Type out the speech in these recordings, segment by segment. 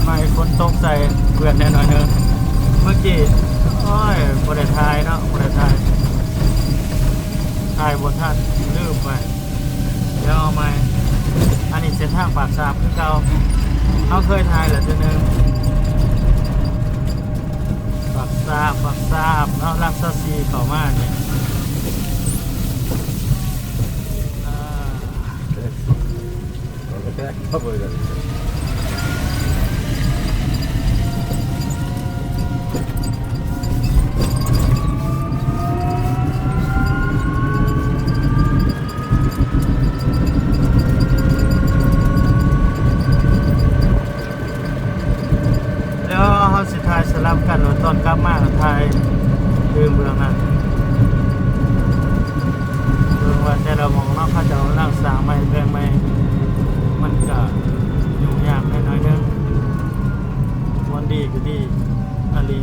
ໄປ ຝົນຕົກໃສ່ ເປື້ອນແດ່ໜ້ອຍໜຶ່ງ. ເມື່ອກີ້ ໂອ້ຍ ບໍ່ໄດ້ຖ່າຍເນາະ ບໍ່ໄດ້ຖ່າຍ ຖ່າຍບໍ່ທັນ ລືມໄປ. ດຽວເອົາໃໝ່. ອັນນີ້ເສັ້ນທາງປາກຊາບຄືເກົ່າ ເຮົາເຄີຍຖ່າຍແລ້ວເທື່ອໜຶ່ງ. ປາກຊາບ ປາກຊາບເນາະ ຫຼັກຊາວສີ່ເຂົ້າມານີ້ ອ່າ ແລ້ວເຮົາຊິຖ່າຍສະຫຼັບກັນ ວ່າຕອນກັບມາກໍຖ່າຍຄືເບື້ອງນັ້ນ. ເບິ່ງວ່າແຕ່ລະໝ່ອງເນາະ ເຂົາເຈົ້າກຳລັງສ້າງໃໝ່ແປງໃໝ່ ມັນກະຫຍຸ້ງຍາກແດ່ໜ້ອຍໜຶ່ງ. ມ່ວນດີກໍດີອີ່ຫຼີ.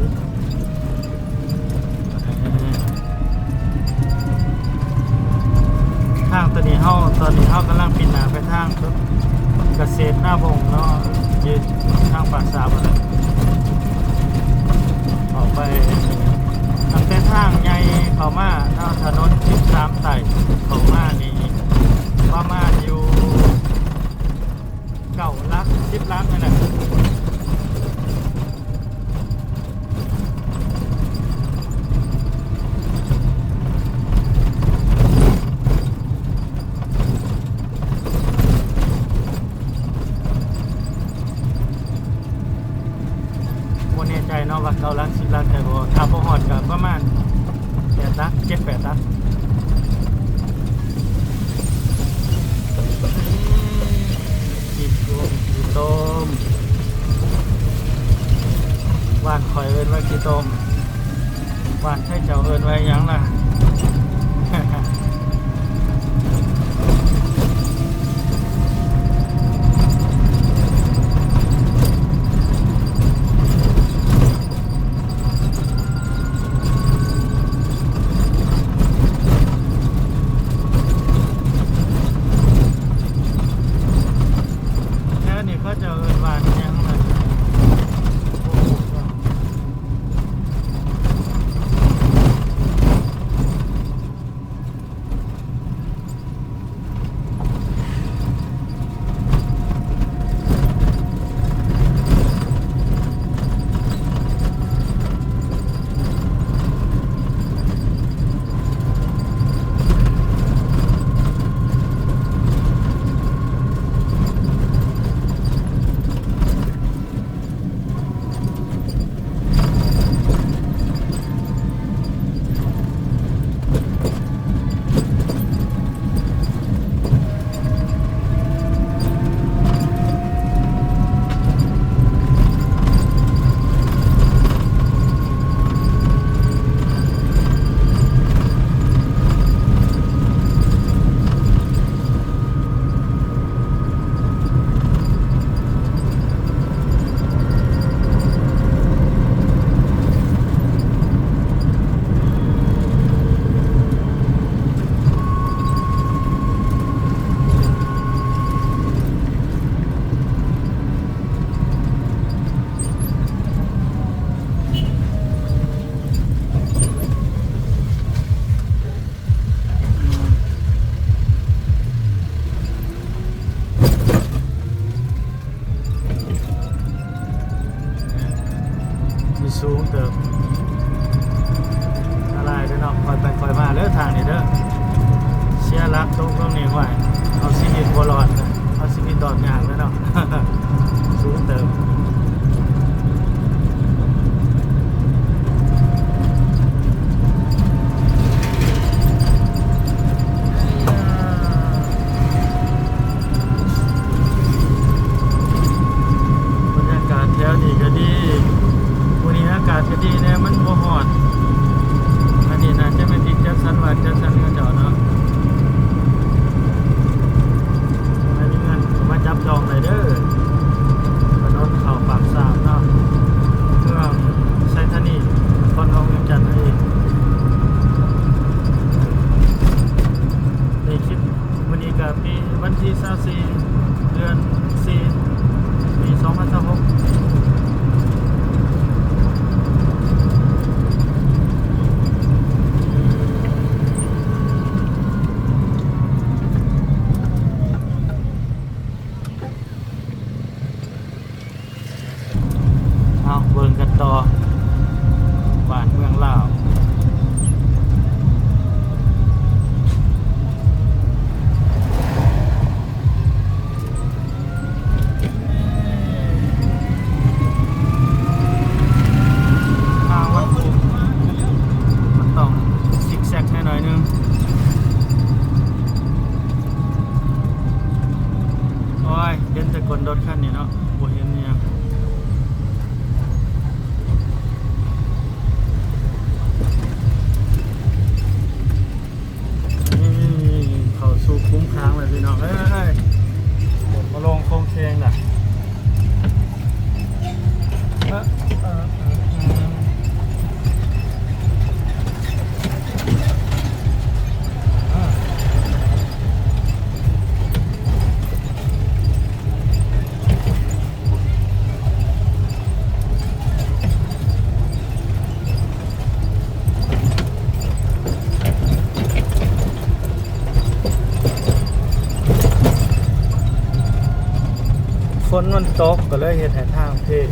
ທາງຕົວນີ້ເຮົາ ຕອນນີ້ເຮົາກຳລັງປິ່ນໜ້າໄປທາງກະເສດນາວົງເນາະ ຢູ່ທາງປາກຊາບຫັ້ນແຫຼະ. ອອກໄປຕັ້ງແຕ່ທາງໃຫຍ່ເຂົ້າມາເນາະ ຖະໜົນສິບສາມໃຕ້ເຂົ້າມານີ້ ປະມານຢູ່ເກົ້າຫຼັກ ສິບຫຼັກນີ້ແຫຼະ. ບໍ່ແນ່ໃຈເນາະວ່າເກົ້າຫຼັກ ສິບຫຼັກ ແຕ່ບໍ່ ຖ້າບໍ່ຮອດກໍປະມານແປດຫຼັກ ເຈັດແປດຫຼັກ. ຂີ້ຕົມ ຂີ້ຕົມ ບ້ານຂ້ອຍເອີ້ນວ່າຂີ້ຕົມ ບ້ານໄທເຈົ້າເອີ້ນວ່າຫຍັງລະ? ແຖວນີ້ເຂົາເຈົ້າເອີ້ນວ່າຫຍັງລະ? ບໍ່ຮູ້ຈັກ. ມີສູງເຕີບ ອັນຕະລາຍເດີເນາະ ຄ່ອຍໄປຄ່ອຍມາເດີທາງນີ້ເດີ ເສຍຫຼັກຕົກລົງນີ້ ຫ້ວຍ ເອົາຊີວິດບໍ່ລອດ ເອົາຊີວິດລອດຍາກເດີເນາະ ສູງເຕີບ. ບັນຍາກາດແຖວນີ້ກໍດີ ມື້ນີ້ອາກາດກໍດີແດ່ ມັນບໍ່ຮ້ອນ. ອັນນີ້ໜ້າຈະແມ່ນທີ່ຈັດສັນວັດຈັດສັນເຂົາເຈົ້າເນາະ ໃຜມີເງິນກໍມາຈັບຈອງໄດ້ເດີ ຖະໜົນເຂົ້າປາກຊາບເນາະ ເມືອງໄຊທານີ ນະຄອນຫຼວງວຽງຈັນນັ້ນເອງ. ໃນຄລິບ ມື້ນີ້ກໍປີວັນທີຊາວສີ່ ເດືອນສີ່ ປີສອງພັນຊາວຫົກ ເຫັນແຕ່ກ້ນລົດຄັນນີ້ເນາະ ບໍ່ເຫັນອີ່ຫຍັງ. ນີ້ເຂົ້າສູ່ຄຸ້ມຄ້າງແລ້ວພີ່ນ້ອງເອີຍ ລົດມາລົງໂຄ້ງເຄງລະ. ຝົນມັນຕົກກໍເລີຍເຮັດໃຫ້ທາງເພ. ດີ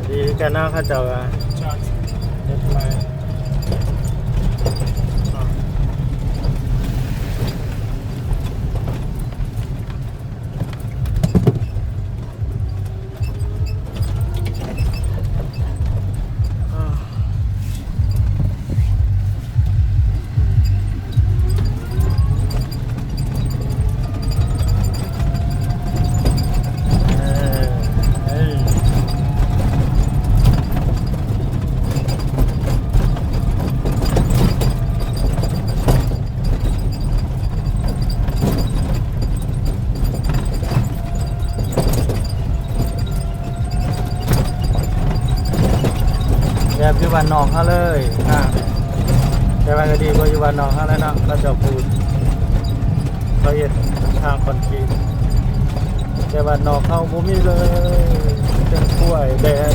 ຄືກັນເນາະ ເຂົາເຈົ້າກໍເຮັດໃໝ່. ແບບຢູ່ບ້ານນອກເຮົາເລີຍ ທາງ ແຕ່ວ່າກໍດີກວ່າຢູ່ບ້ານນອກເຮົາແຫຼະເນາະ ເຂົາເຈົ້າປູນ ເຂົາເຮັດທາງຄອນກຣີດ ແຕ່ບ້ານນອກເຮົາບໍ່ມີເລີຍ ເປັນກ້ວຍແດງ.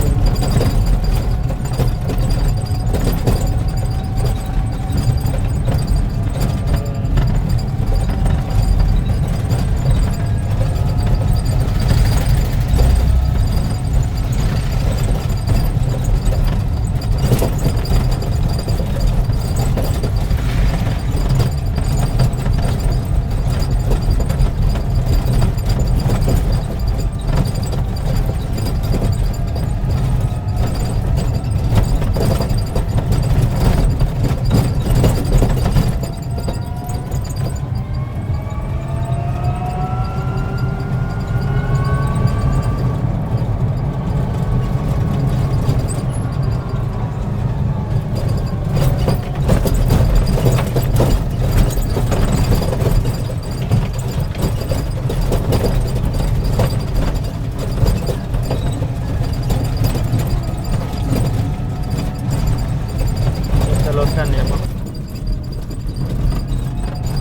ເຫັນແຕ່ລົດຄັນນີ້ບໍ່?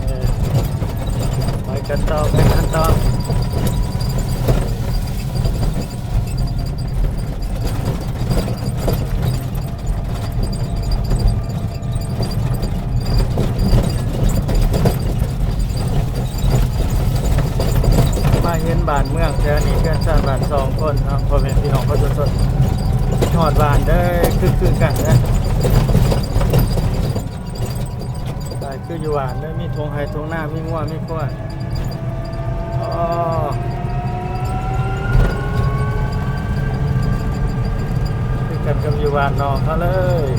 ເອີ ໄປກັນຕໍ່ ໄປກັນຕໍ່. ມາເຫັນບ້ານເມືອງແຖວນີ້ ເຮືອນຊານບ້ານຊ່ອງຄົນເນາະ ພໍ່ແມ່ພີ່ນ້ອງປະຊາຊົນ ຮອດບ້ານເດີ ຄື ຄືກັນເດີ. ຄືຢູ່ບ້ານເດີ ມີທົ່ງໄຮ່ທົ່ງນາ ມີງົວມີຄວາຍ. ອໍ ຄືກັນກັບຢູ່ບ້ານນອກເຮົາເລີຍ.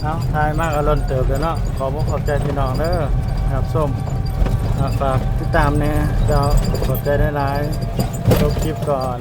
ເອົາ ຖ່າຍມາກໍດົນເຕີບແລ້ວເນາະ. ຂອບອົກຂອບໃຈພີ່ນ້ອງເດີ ຮັບຊົມ ອ່າ ຝາກຕິດຕາມແດ່ເຈົ້າ. ຂອບໃຈຫຼາຍໆ. ຈົບຄລິບກ່ອນ.